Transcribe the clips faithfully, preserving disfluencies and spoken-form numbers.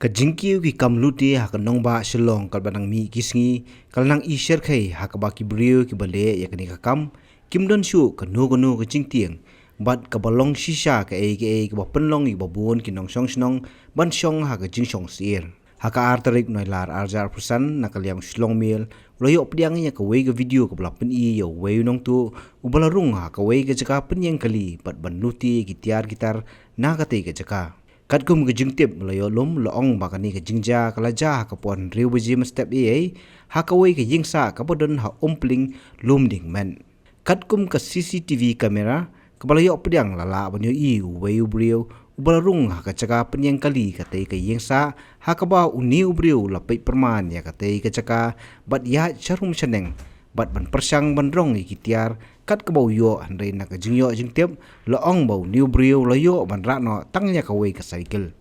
Ka jingkiew ki kam lute ha ka nongbah Shillong kaba nang mih ki sngi, ka la nang i sher khei ha kaba ki briew kiba leh ïa kane ka kam kim don shuh kano kano ka jingtieng, bad kaba long shisha kaei kaei kaba pynlong ïa kiba bun ki nongshong shnong ban shong ha ka jingshong syier. Ha ka ar tarik Nailar ar hajar arphew san, na ka liang Shillong Mail u la ïoh pdiang ïa kawei ka video kaba la pyni ïa uwei u nongtuh uba la rung ha kawei ka jaka pynïeng kali bad ban lute ïa ki tiar ki tar na katei ka jaka. Katkum ka jingtip ba la ïoh lum, la ong ba kane ka jingjia ka la jia ha ka por hynriew baje mynstep eiei ha kawei ka ïingsah kaba don ha Umpling, Lumdiengmet. Katkum ka C C T V camera kaba la ïoh pdiang, la lah ban ïohi uwei u briew uba la rung ha ka jaka pynïeng kali katei ka ïingsah, ha kaba une u briew u la peit pyrman ïa katei ka jaka bad ïaid sharum shaneng bad ban pyrshang ban rong ïa ki tiar kat kaba u ïoh, hynrei na ka jingïoh jingtip la ong ba une u briew u la ïoh ban rah noh tang ïa kawei ka cycle.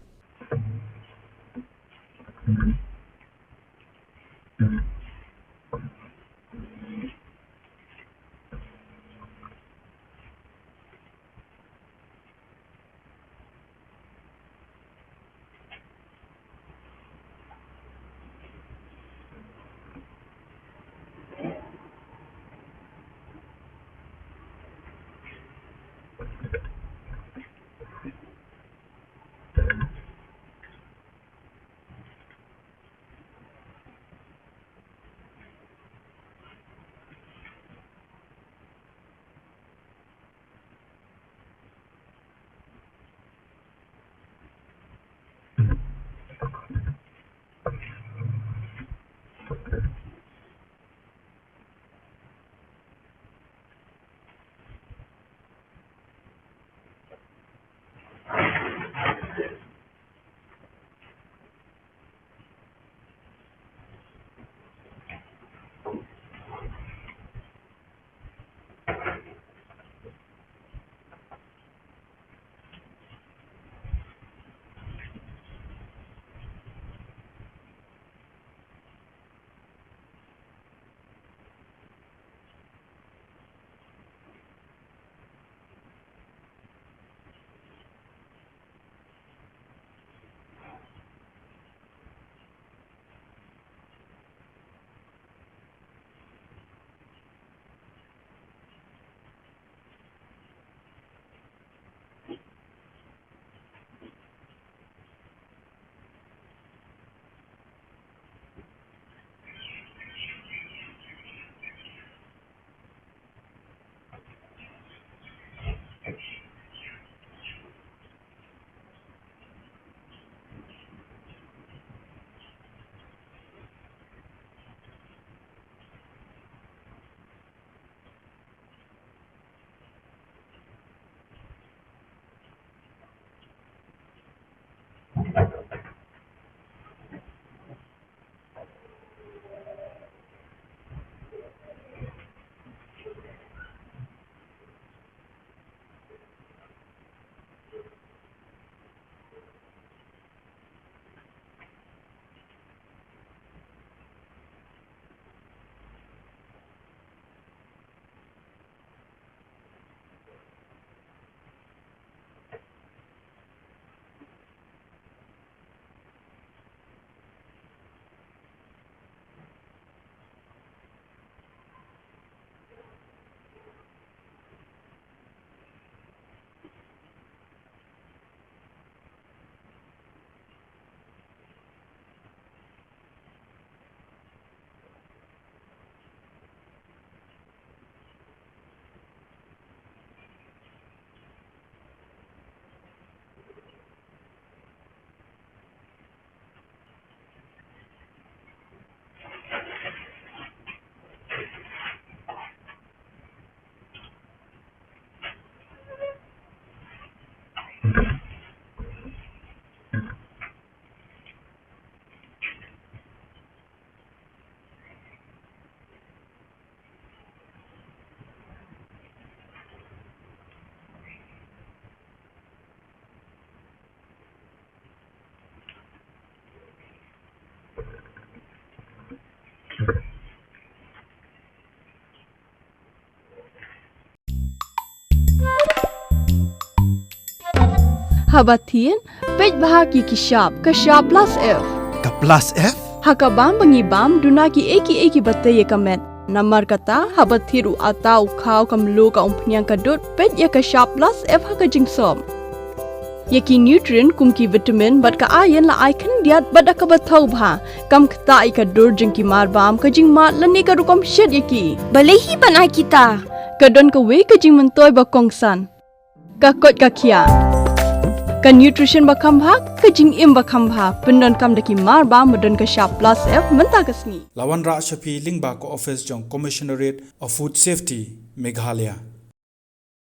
Haba thied, peit bha ïa ki shap, ka shap plus F. Ka plus F? Ha ka bam ba ngi bam, duna kiei kiei kiba tei ïa ka met. Namar kata, haba thied u atta, u khaw, ka mluh, ka umphniang, ka dud, peit ïa ka shap plus F ha ka jingsop. Ïa ki nutrient kum ki vitamin bad ka iron la ai khyndiat bad da kaba thaw bha. Kam ktah ïa ka dur jong ki mar bam, ka jingmad lane ka rukom shet ïa ki. Balei hi ban ai kita? Ka don kawei ka jingmyntoi ba kongsan. Ka koit ka khiah. Ka nutrition ba kham bha, ka jingim ba kham bha. Pyndonkam da ki mar bam ba don ka shap plus F mynta ka sngi. La wanrah sha phi lyngba ka office jong Commissionerate of Food Safety, Meghalaya.